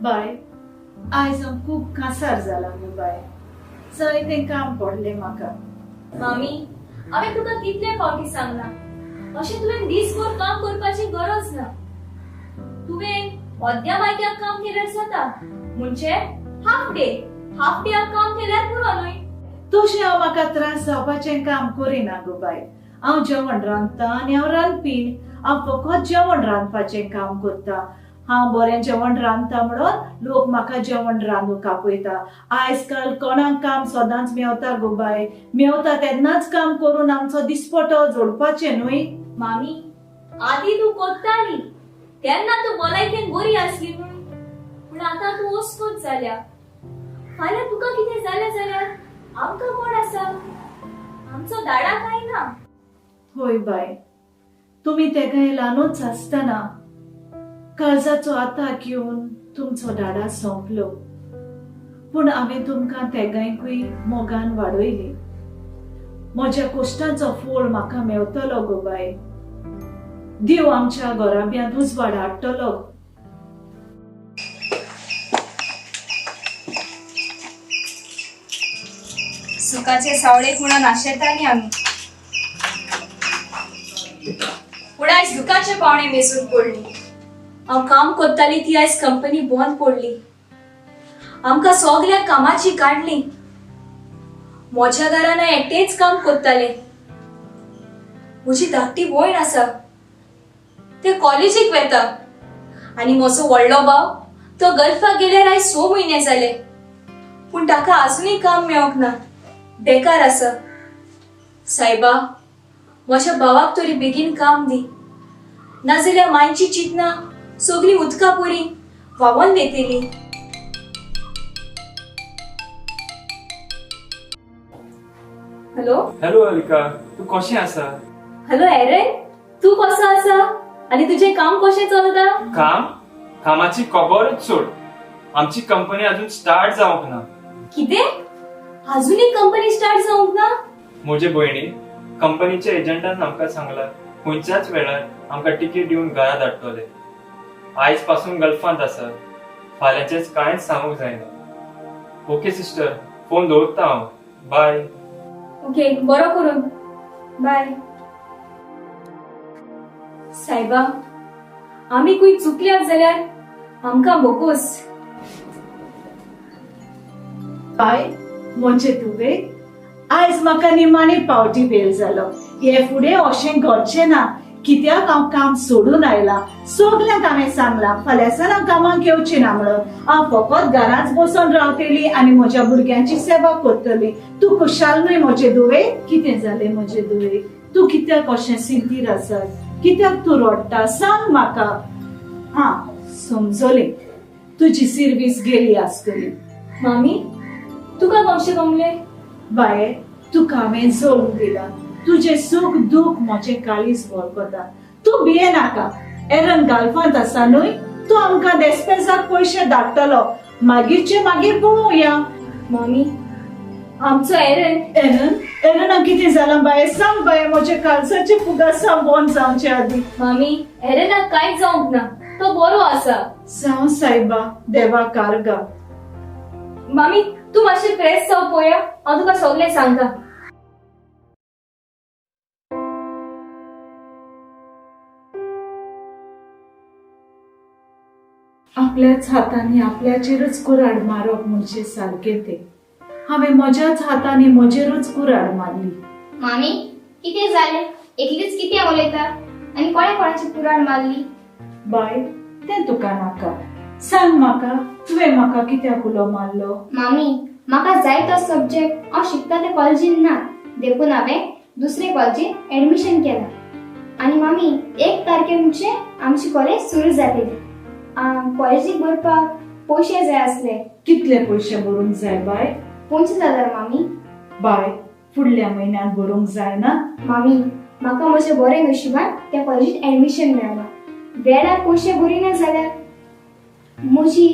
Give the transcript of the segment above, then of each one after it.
बाय, आयज हांव खूब कांसार जालां गो बाय. जाय तें काम पडलें म्हाका. मामी, हांवें तुका कितले फावटी सांगलां, अशें तुवें दीसभर काम करपाची गरज ना. तुवें अद्या मायक्याक काम केल्यार जाता, म्हणजे हाफ डे, हाफ डेयाक काम केल्यार पुरो न्हय. तशें हांव म्हाका त्रास जावपाचें काम करिना गो बाय. हांव जेवण रांदता आनी हांव रांदपीण. हांव फकत जेवण रांदपाचें काम करता. हांव बरें जेवण रांदता म्हणून लोक म्हाका जेवण रांदूंक आपयता. आयज काल कोणाक काम सदांच मेवता गो बाय? मेवता तेन्नाच काम करून आमचो दिसपटो जोडपाचें न्हय. मामी, आदी तूं कोत्ताली तेन्ना तूं भलायकेन बरी आसली न्हय, पूण आतां तूं अस्वस्थ जाल्या. फाल्यां तुका कितें जालें जाल्यार आमकां कोण आसा? आमचो दाडा कांय ना. होय बाय, तुमी तेगाय ल्हानूच आसतना काळजाचो आताक येवन तुमचो डाडा सोंपलो. पूण हांवें तुमकां तेगांयकूय मोगान वाडयली. म्हज्या कश्टांचो फळ म्हाका मेवतलो गो बाय. देव आमच्या घराब्यांत उजवाड हाडटलो. सुखाचे सावळेक म्हणून आशेताली आमी, पूण आयज दुखाचे पावणे मेजून पडली. हांव काम कोत्ताली ती आयज कंपनी बंद पडली. आमकां सगल्या कामाची काडली. म्हज्या घरान हांव एकटेंच काम कोत्तालें. म्हजी धाकटी भयण आसा, ते कॉलेजीक वेता, आनी म्हजो व्हडलो भाव तो गल्फाक गेल्यार आयज 6 म्हयने जाले, पूण ताका आजुनूय काम मेळोंक ना, बेकार आसा. सायबा, म्हज्या भावाक तरी बेगीन काम दी, नाजाल्यार मांयची चिंतना सगळीं उदका पुरी व्हांवोन वेतली. हॅलो. हॅलो अलिका, तूं कशें आसा? हॅलो एरन, तूं कसो आसा आनी तुजें काम कशें चलता? काम? कामाची खबरच सोड. आमची कंपनी अजून स्टार्ट जावंक ना. कितें? अजूनय कंपनी स्टार्ट जावंक ना? म्हजे भयणी, कंपनीच्या एजंटान आमकां सांगलां खंयच्याच वेळार आमकां टिकेट दिवन घरा धाडटले. आयज पासून गल्फांत आसा, फाल्यांचेच कांयच सांगूंक जायना. ओके सिस्टर, फोन दवरता हांव. बाय. ओके, बरो करून. बाय. सायबा, आमी खंय चुकल्यात जाल्यार आमकां बोकोस. बाय, म्हजे तुवें आयज म्हाका निमाणी पावटी वेळ जालो. हे फुडें अशें घडचें ना. कित्याक हांव काम सोडून आयलां. सगल्यांक हांवें सांगलां फाल्यांसान हांव कामाक येवचें ना म्हणून. हांव फकत घरांत बसून रावतली आनी म्हज्या भुरग्यांची सेवा करतली. तूं खुशाल न्हय म्हजे धुवे? कितें जालें म्हजे धुवे? तूं कित्याक अशें सिंतीर आसा? कित्याक तूं रडटा? सांग म्हाका. हां, समजलें, तुजी सिर्वीस गेली आसतली. मामी, तुका कशें कमलें? बाये, तुका हांवें जल्म दिला. तुजें सूख दूख म्हजें काळीज वळखता. तूं भिये नाका. एरन गाल्फांत आसा न्हय, तूं आमकां देस्पेजाक पयशे धाडटलो. मागीरचे मागीर पळोवया. मामी, आमचो एरन. एरन? एरनाक कितें जालां बाये? सांग बाये, म्हजे काळजाचे फुगासां बंद जावचे आदीं. मामी, एरनाक कांयच जावंक ना, तो बरो आसा. जावं सायबा, देवा कारगा. मामी, तूं मातशें फ्रेश जाव पळोवया, हांव तुका सगळें सांगता. आपल्याच हातांनी आपल्याचेरच कुराड मारप म्हणजे सारकें तें. हांवें म्हज्याच हातांनी म्हजेरूच कुराड मारली. मामी, कितें जालें? एकलीच कितें उलयता आनी कोणें कोणाची कुराड मारली? बाय, तें तुका नाका. सांग म्हाका, तुवें म्हाका कित्याक उलो मारलो? मामी, म्हाका जाय तो सब्जेक्ट हांव शिकता ते कॉलेजीन ना, देखून हांवें दुसरे कॉलेजीन एडमिशन केलां. आनी मामी, 1 तारखे म्हणजे आमची कॉलेज सुरू जातली. कॉलेजीक भरपाक पयशे जाय आसले. कितले पयशे भरूंक जाय बाय? 25,000 मामी. बाय, फुडल्या म्हयन्यांत भरूंक जायना? मामी, म्हाका म्हज्या बऱ्या नशिबान त्या कॉलेजीत एडमिशन मेळ्ळां. वेळार पयशे भरिना जाल्यार म्हजी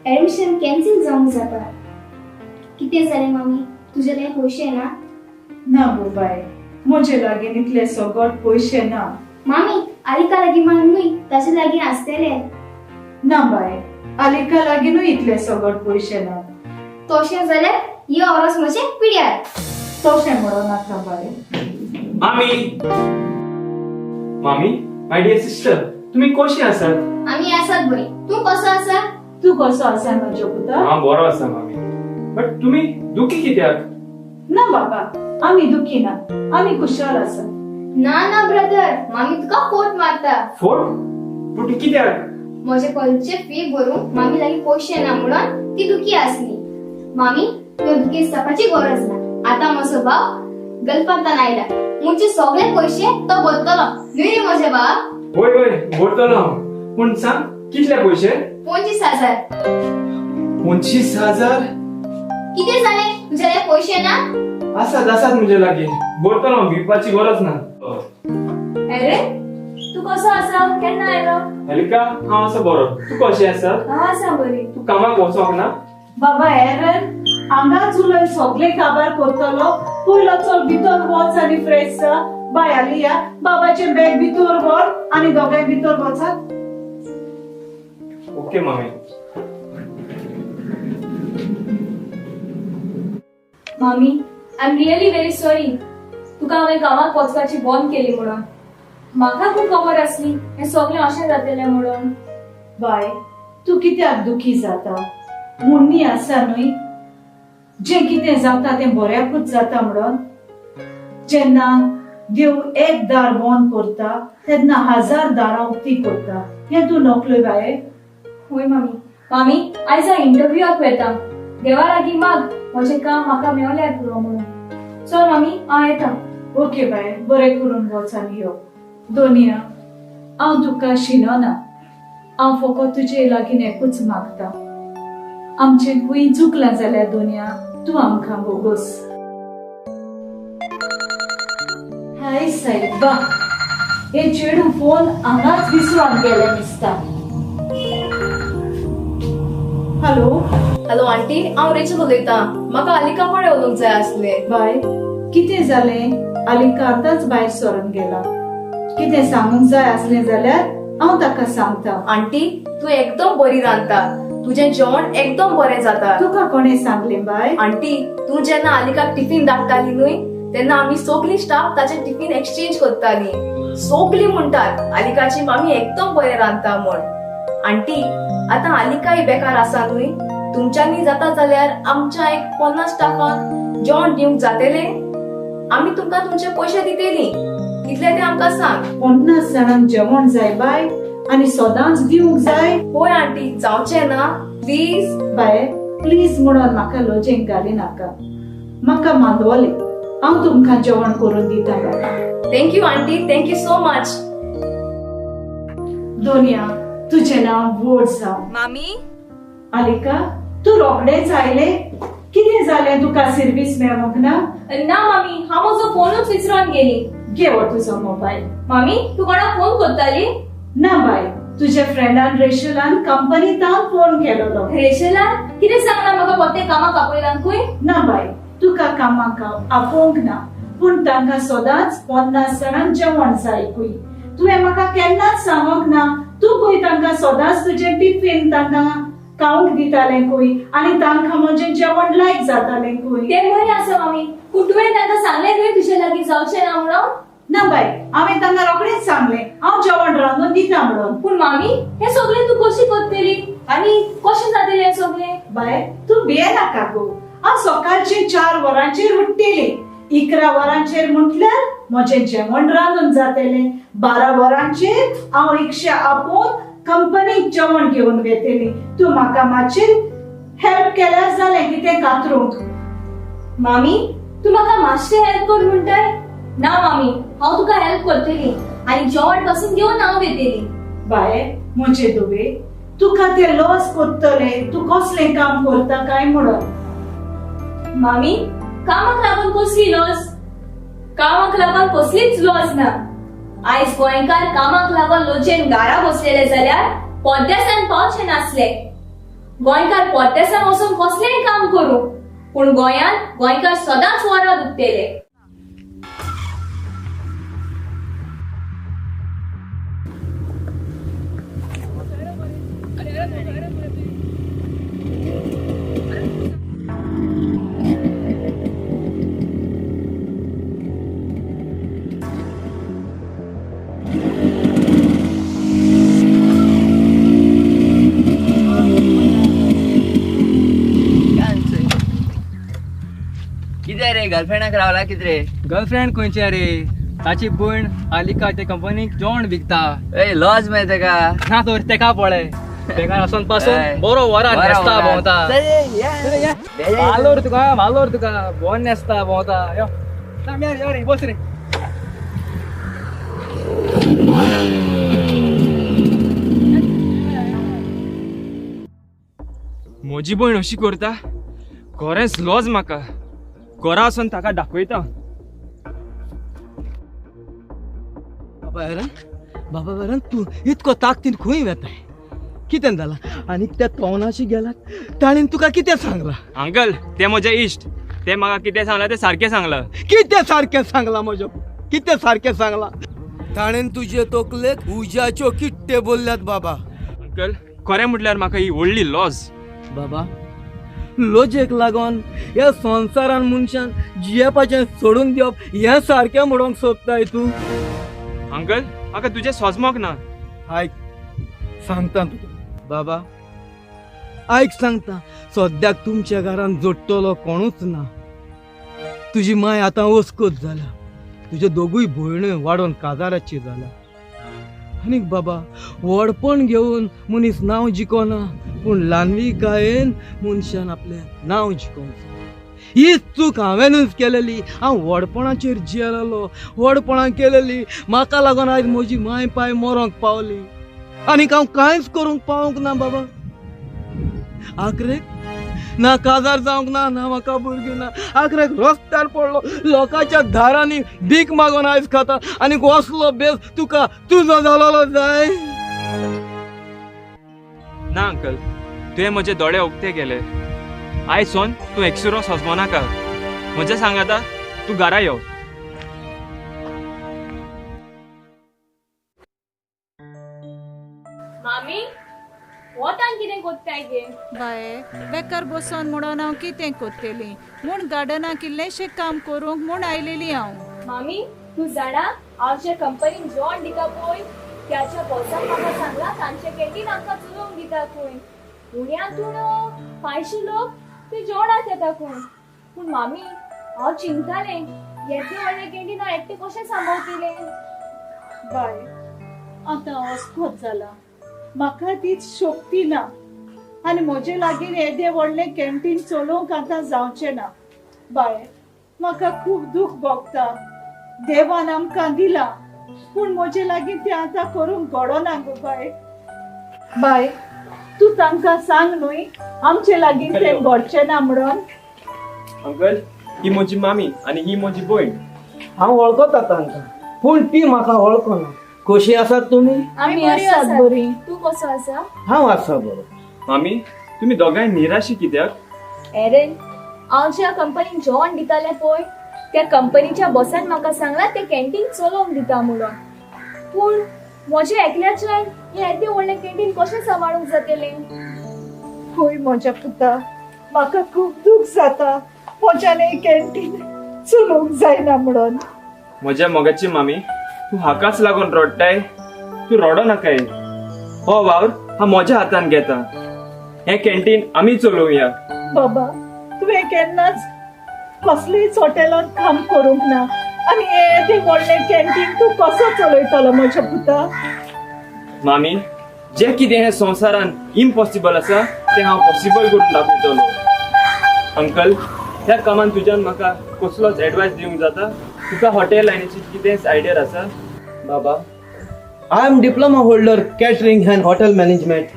एडमिशन कॅन्सील जावंक जाता. कितें जालें मामी, तुजे लागीं पयशे ना? ना गो बाय, म्हजे लागीं इतले सगट पयशे ना. मामी, आलिका लागीं मागून न्हय, ताचे लागीं आसतले. ना बाय, आलिका लागीनूय इतले सगट पयशे ना. तशें जाल्यार हे ओरोस म्हजें पिड्यार. तशें म्हणो नाका बाय. मामी, मामी, my dear sister, तुम्ही कशी आसात? आमी आसात बरी, तूं कसो आसा? तूं कसो आसा म्हज्या पुता? हांव बरो आसा मामी, बट तुम्ही दुखी कित्याक? ना बाबा, आमी दुखी ना, आमी खुशाल आसा. ना ना ब्रदर, मामी तुका फोट मारता. फोट? पूण कित्याक? म्हजे कॉलेजचे फी भरूंक मामी लागीं पयशे ना म्हणून ती दुखी आसली. मामी, तुवें दुखी जावपाची गरज ना. आतां म्हजो भाव गल्फांतान आयला, मुंचे सगळे पयशे तो भरतलो न्हय रे म्हजे भाव? वय वय भरतलो हांव, पूण सांग कितले पयशे? 25,000. 25,000? कितें जालें, तुज्या लागीं पयशे ना? आसात आसात म्हजे लागीं, भरतलो हांव, भिवपाची गरज ना. अरे तूं कसो आसा, केन्ना आयलो? अलिका, हांव आसा बरो, तूं कशें आसा? हांव आसा बरी. तूं कामाक वचोंक ना? बाबा एरन, हांगाच उलय सगळे काबार करतलो. पयलो चल भितर वच आनी फ्रेश जा. बाय आलिया, बाबाचें बॅग भितर व्हर आनी दोगांय भितर वचात. ओके मामी. मामी, I am really very sorry, तुका हांवें कामाक वचपाची बंद केली म्हणून. म्हाका खूब खबर आसली हें सगळें अशें जातलें म्हणून. बाय, तूं कित्याक दुखी जाता? म्हणणी आसा न्हय, जें कितें जाता तें बऱ्याकूच जाता म्हणून. जेन्ना देव एक दार बंद करता तेन्ना 1000 दारां उक्ती करता, हें तूं नकळय बाये. होय मामी. मामी, आयज हांव इंटरव्यूआक वता, देवा लागीं माग म्हजें काम म्हाका मेवल्यार पुरो म्हणून. चल मामी, हांव येता. ओके बाय, बरें करून वच आनी यो. दोनिया, हांव तुका शिनना, हांव फकत तुजे लागीं एकूच मागता, आमचें खंय चुकलां जाल्यार दोनिया तूं आमकां बोगोस. हाय सायबा, हे चेडूं फोन हांगाच विसरून गेलें दिसता. हॅलो. हॅलो आंटी, हांव रेचल उलयतां. म्हाका आलिका कडेन उलोवंक जाय आसलें. बाय, कितें जालें? आलिका आतांच भायर सरून गेला. कितें सांगूंक जाय आसलें जाल्यार हांव ताका सांगता. आंटी, तूं एकदम बरी रांदता, तुजें जेवण एकदम बरें जाता. तुका कोणें सांगलें बाय? आंटी, तूं जेन्ना आलिकाक टिफिन धाडटाली न्हय, तेन्ना आमी सगळीं स्टाफ ताचें टिफिन एक्सचेंज करतालीं. सगळीं म्हणटात आलिकाची मामी एकदम बरें रांदता म्हण. आंटी, आतां आलिकाय बेकार आसा न्हय, तुमच्यांनी जाता जाल्यार आमच्या एक 50 स्टाफांक जेवण दिवंक जातलें? आमी तुमकां तुमचे पयशे दितलीं, कितले ते आमकां सांग. 50 जाणांक जेवण जाय बाय, आनी सदांच दिवंक जाय? होय आंटी, जावचें ना प्लीज. बाय प्लीज म्हणून म्हाका लजेंक घाली नाका, म्हाका मांदवलें. हांव तुमकां जेवण करून दिता बाय. Thank you aunty, thank you so much. Donia, तुजें नांव व्हड जावं. मामी. आलिका, तूं रोखडेंच आयलें? कितें जालें तुका सर्वीस मेळोंक ना? ना मामी, हांव म्हजो फोनूच विसरून गेली. घे हो तुजो मोबायल. मामी, तूं कोणाक फोन करताली? ना बाय, तुज्या फ्रेंडान रेशलान कंपनींत फोन केलोलो. रेशलान कितें सांगलां म्हाका परतें कामाक आपयलांकूय? ना बाय, तुका कामाक आपोवंक ना, पूण तांकां सदांच 50 जाणांक जेवण जाय खंय. तुवें म्हाका केन्नाच सांगोंक ना. तूं खंय तांकां सदांच तुजें टिफिन तांकां खावंक दितालें खंय, आनी तांकां म्हजें जेवण लायक जातालें खंय. तें बरें आसा मामी, पूण तुवें तांकां सांगलें न्हय तुजे लागीं जावचें ना म्हणून? ना बाय, हांवें तांकां रोखडेंच सांगलें हांव जेवण रांदून दिता म्हणून. पूण मामी, हें सगळें तूं कशी करतली आनी कशें जातलें हें सगळें? बाय, तूं भियेनाका गो. हांव सकाळचें 4 वरांचेर उठ्ठेलें, 11 वरांचेर म्हटल्यार म्हजें जेवण रांदून जातलें, 12 वरांचेर हांव रिक्षा आपोवन कंपनीक जेवण घेवन वेतली. तूं म्हाका मातशें हेल्प केल्यार जालें कितें कातरूंक. मामी, तूं म्हाका मातशें हेल्प कर म्हणटाय? ना मामी, हांव तुका हेल्प करतली आनी जेवण पासून घेवन हांव वेतली. बाय म्हजे दुवे, तुका ते लॉस करतले, तूं कसलें काम करता काय म्हणून. मामी, कामाक लागून कसली लॉस? कामाक लागून कसलीच लॉस ना. आयज गोंयकार कामाक लागून लजेन घरा बसलेले जाल्यार परदेसान पावचे नासले. गोंयकार परदेसान वचून कसलेंय काम करूं, पूण गोंयांत गोंयकार सदांच वरां दुखतले. कितें रे गर्लफ्रेंडाक रावला कितें रे? गर्लफ्रेंड खंयची रे? ताची भयण आलिका ते कंपनीक जेवण विकता. ए लॉज मरे तेका. ना तर तेका पळय, तेका आसून पासून बरो वरान न्हेसता भोंवता. वालोर तुका, वालोर तुका, भोंवन न्हेसता भोंवता. यो यो रे, बस रे. म्हजी भयण अशी करता, खरेंच लॉज म्हाका. घरा वचून ताका दाखयता. बाबा एरन, बाबा एरन, तूं इतको ताकदीन खंय वेताय? कितें जालां? आनी त्या तोवनाशी गेला ताणें तुका कितें सांगलां? अंकल, ते म्हजे इश्ट, ते म्हाका कितें सांगलां तें सारकें सांगलां. कितें सारकें सांगलां म्हज्या? कितें सारकें सांगलां? ताणें तुजे तकलेक उज्याच्यो किट्टे बोल्ल्यात बाबा. अंकल, खरें म्हटल्यार म्हाका ही व्हडली लॉज. बाबा, लजेक लागून ह्या संवसारान मनशान जियेवपाचें सोडून दिवप हें सारकें म्हणूंक सोदताय तूं? अंकल, म्हाका तुजें सोजमोक ना. आयक सांगता तुका बाबा, आयक सांगता. सद्याक तुमच्या घरान जोडटलो कोणूच ना. तुजी माय आतां वस्कोत जाल्या, तुज्यो दोगूय भयण्यो वाडोवन काजाराची जाल्या. आनीक बाबा, व्हडपण घेवन मनीस नांव जिखना, पूण ल्हानविकायेन मनशान आपलें नांव जिखोवंक जाय. ही चूक हांवेनूच केलेली. हांव व्हडपणाचेर जियेलेलो, व्हडपणां केलेली. म्हाका लागून आयज म्हजी माय पाय मरोंक पावली आनीक हांव कांयच करूंक पावूंक ना बाबा. आखरेक ना काजार जावंक ना, ना म्हाका भुरगीं ना. आखरेक रस्त्यार पडलो, लोकांच्या दारांनी भीक मागून आयज खाता. आनीक असलो बेस तुका तुजो जालोलो जाय? ना अंकल, तुवें म्हजे दोळे उक्ते केले. आयज सोन तूं एकसुरो सोजमो नाका. म्हज्या सांगाता तूं घरा यो. मामी, वोतान कितें कोत्ताय गे? बाये, बेकार बसोन म्हणून हांव कितें कोत्तेली म्हूण गार्डनाक इल्लेंशें काम करूंक म्हूण आयलेली हांव. मामी, तूं जाणा हांव जे कंपनीन जेवण दिता पळय त्याच्या बॉसान म्हाका सांगलां तांचे कॅन्टीन आमकां चलोवंक दिता खंय. उण्यांत उणो 500 लोक ते जेवणाक येता खंय. पूण मामी, हांव चिंतालें येदें व्हडलें कॅन्टीन हांव एकटें कशें सांबाळटलें? बाय, आतां अस्कोत जाला, म्हाका तीच शक्ती ना आनी म्हजे लागीं येदें व्हडलें कॅन्टीन चलोवंक आतां जावचें ना. बाय, म्हाका खूब दूख भोगता. देवान आमकां दिलां, पूण म्हजे लागीं तें आतां करूंक घडना गो बाय. बाय, तूं तांकां सांग न्हय आमचे लागीं तें घडचें ना म्हणून. अंकल, ही म्हजी मामी आनी ही म्हजी भयण. हांव वळखता तांकां, पूण ती म्हाका वळखना. कशी आसात तुमी? आमी आसात बरी. तूं कसो आसा? हांव आसा बरो. मामी, तुमी दोगांय निराशी कित्याक? एरन, हांव ज्या कंपनीन जेवण दितालें पळय त्या कंपनीच्या बॉसान म्हाका सांगलां तें कॅन्टीन चलोवंक दिता म्हणून. पूण म्हजें एकल्याच्यान हें येदें व्हडलें कॅन्टीन कशें सांबाळूंक जातलें? हय म्हज्या पुता, म्हाका खूब दूख जाता म्हज्यान हें कॅन्टीन चलोवंक जायना म्हणून. म्हज्या मोगाची मामी, तूं हाकाच लागून रडटाय? तूं रडो नाकाय. हो वावर हांव म्हज्या हातान घेता. हें कॅन्टीन आमी चलोवया. बाबा, तुवें केन्नाच कसलेच हॉटेलांत काम करूंक ना आनी येदें व्हडलें कॅन्टीन तूं कसो चलयतलो म्हज्या पुता? मामी, जें कितें हें संवसारान इम्पॉसिबल आसा तें हांव पॉसिबल करून दाखयतलो. अंकल, ह्या कामान तुज्यान म्हाका कसलोच एडवायस दिवंक जाता? तुका हॉटेल लायनीची कितेंच आयडिया आसा? बाबा, I am diploma holder catering and hotel management.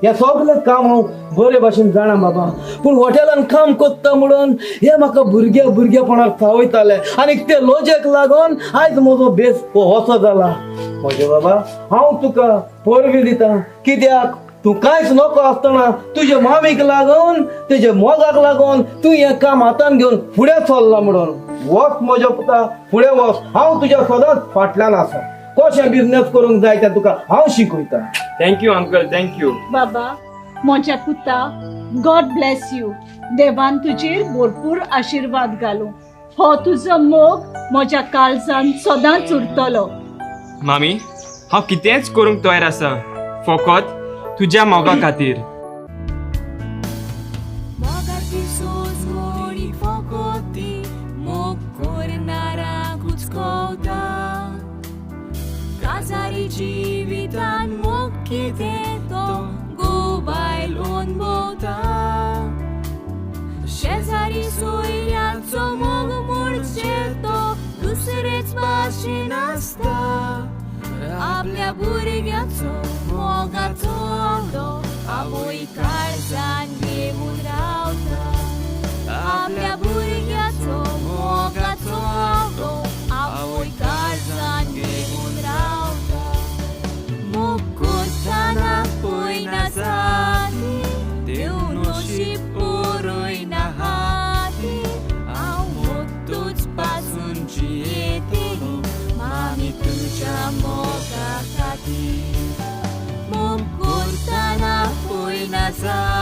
ह्या सगळें काम हांव बरे भाशेन जाणा बाबा. पूण हॉटेलान काम कोत्ता म्हणून हे म्हाका भुरग्या भुरगेपणार चावयताले आनी ते लजेक लागून आयज म्हजो बेस हो असो जाला. म्हजे बाबा, हांव तुका परबी दिता, कित्याक तूं कांयच नको आसतना तुजे मामीक लागून, तुजे मोगाक लागून तूं हें काम हातान घेवन फुडें चल्ला म्हणून. वच म्हज्या पुता, फुडें वच. हांव तुज्या सदांच फाटल्यान आसा. कशें बिजनेस करूंक जाय तें तुका हांव शिकयता. Thank you uncle, thank you. बाबा, म्हज्या पुता, गॉड ब्लेस you. देवान तुजेर भरपूर आशिर्वाद घालूं. हो तुजो मोग म्हज्या काळजान सदांच उरतलो. मामी, हांव कितेंच करूंक तयार आसा, फकत तुज्या मोगा खातीर. मोगाची सोजमणी फकत ती कितें तो गोबायल भोंवता. शेजारी सोयऱ्याचो मोग म्हणचे तो दुसरेच भाशेन आसता. आपल्या भुरग्याचो मोगाचो आवडो आवय काळजान घेवन रावता. आपल्या भुरग्याचो मोगाचो आवडो आवय काळजान घेवन रावता. मोग करतना पळयना जाती, देव नशीब पुरयना हाती. हांव मोत्तूच पासून जियेतलो मामी तुज्या मोगा खातीर. मोग करतना पळयना जाती.